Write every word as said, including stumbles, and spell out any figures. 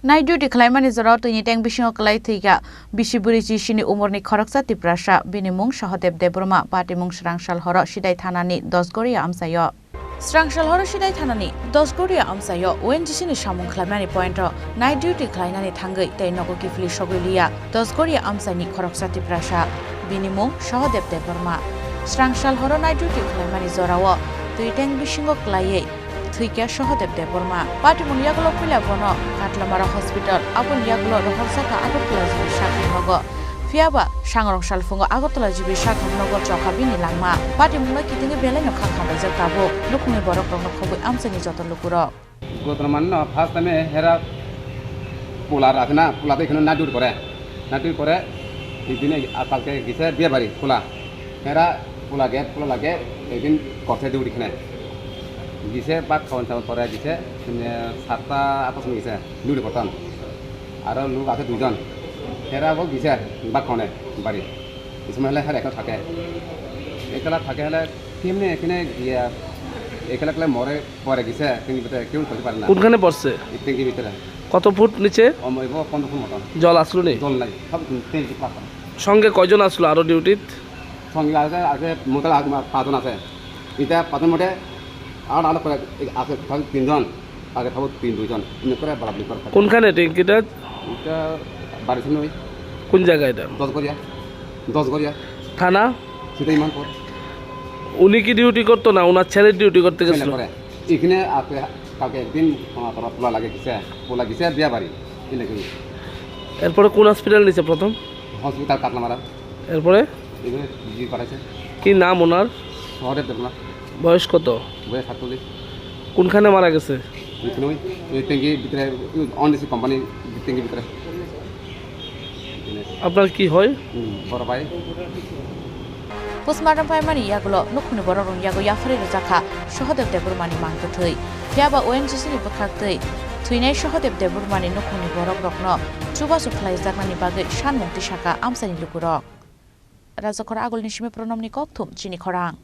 Night duty khlaimani jorao twini tank bisingo kwlai thwikha bisi bwrwi chisini umorni khoroksa Tiprasa, bini mung Sahadev Debbarma, patimung swrang sal horo Sidai thanani Dosgoria amchaio. Swrang sal horo Sidai thanani Dosgoria amchaio O N G C ni samung khlaimani pointo night duty khlainani thangwi tei nogo kiphilwi sogwi liya Dosgoria amchaini khoroksa Tiprasa, bini mung Sahadev Debbarma. Swrang sal horo night duty khlaimani jorao twi tank bisingo kwlaiwi thwikha Sahadev Debbarma. Patimung yagulo puila bono Katlamara Hospital, aboni yagulo rohorjakha Agartala G B sakhamnogo. Phiyaba sangrong salphungo Agartala G B sakhamnogo chokha bini langma. Patimungno kitingwi belaino khang khamlaijak tabuk. Nukhungni borokrokno khobwi amchaini joto lukurok. ঘটনা মানে না, ফার্স্ট টাইমে হেরা পোলা রাখে না, পোলাতে এখানে night duty করে, নাইট ডিউটি করে, এই দিনে আর কালকে গেছে বিয়ে বাড়ি খোলা, হেরা পোলা গেট খোলা লাগে, একদিন করছে ডিউটি এখানে, গেছে ভাত খাওয়ান টাওয়ান করে গেছে, সাতটা আটটার সময় গেছে ডিউটি করতাম, আরও লোক আছে দুজন, হেরাও গেছে ভাত খাওয়ানে বাড়ি, এই সময় হলে হেরা এখানে থাকে, একলা থাকে হলে কেমনে এখানে গিয়া, একলা একলা মরে পড়ে গেছে, ট্যাঙ্কির ভিতরে কেউ করতে পারে না। কোনখানে পড়ছে? এই ট্যাঙ্কির ভিতরে। কত ফুট নিচে? ও, মনে হয় পনেরো ফুট মতন। জল আসলো নি? জল নাই, সব ট্যাঙ্কি পাকা। সঙ্গে কয়জন আসলো আরো ডিউটিত? সঙ্গে আছে, আছে মোটামুটি আগ-, পাঁচজন আছে। এটা পাঁচজন মোটে আর আলাদা করে আছে, তাহলে তিনজন, আগে থাকো তিন দুইজন, এমনি করে বাড়াবাড়ি করে থাকে। কোনখানে ট্যাঙ্কিটা? এটা বাড়ির সামনে ওই কোন জায়গা এটা? দশ গড়িয়া, দশ গড়িয়া। থানা? সেটাই ইমানপুর। উনি কি ডিউটি করতো না, ওনার ছেলে ডিউটি করতে ছেলে গেছিল? করে। এখানে আছে, কালকে একদিন, আহ, তারা পোলা লাগে গেছে, পোলা গেছে বিয়া বাড়ি, এলাকায়। এরপরে কোন হসপিটাল নিছে প্রথম? হসপিটাল কাটলামারা। এরপরে? এখানে জি পাঠাইছে। কি নাম ওনার? সহদেব দেবনাথ। বয়স কত? বয়স সাতচল্লিশ। কোনখানে মারা গেছে? এখানে ওই, ওই ট্যাঙ্কি ভিতরে, ওই অন ডিসি কোম্পানি ট্যাঙ্কি ভিতরে। আপনার কি হয়? হুম, বড় ভাই। Postmortem paimani yagulo nukhungni borokrokni yago yapharwi rwjakha Sahadev Debbarmani mang kwthwi. Phiyaba O N G C ni bwkhaktwi thwinai Sahadev Debbarmani nukhungni borokrokno chubachu khlaijaknani bagwi sanmung tisakha amchaini lukurok. Rajakhor Agulni simi Pranamni kokthum chini khorang.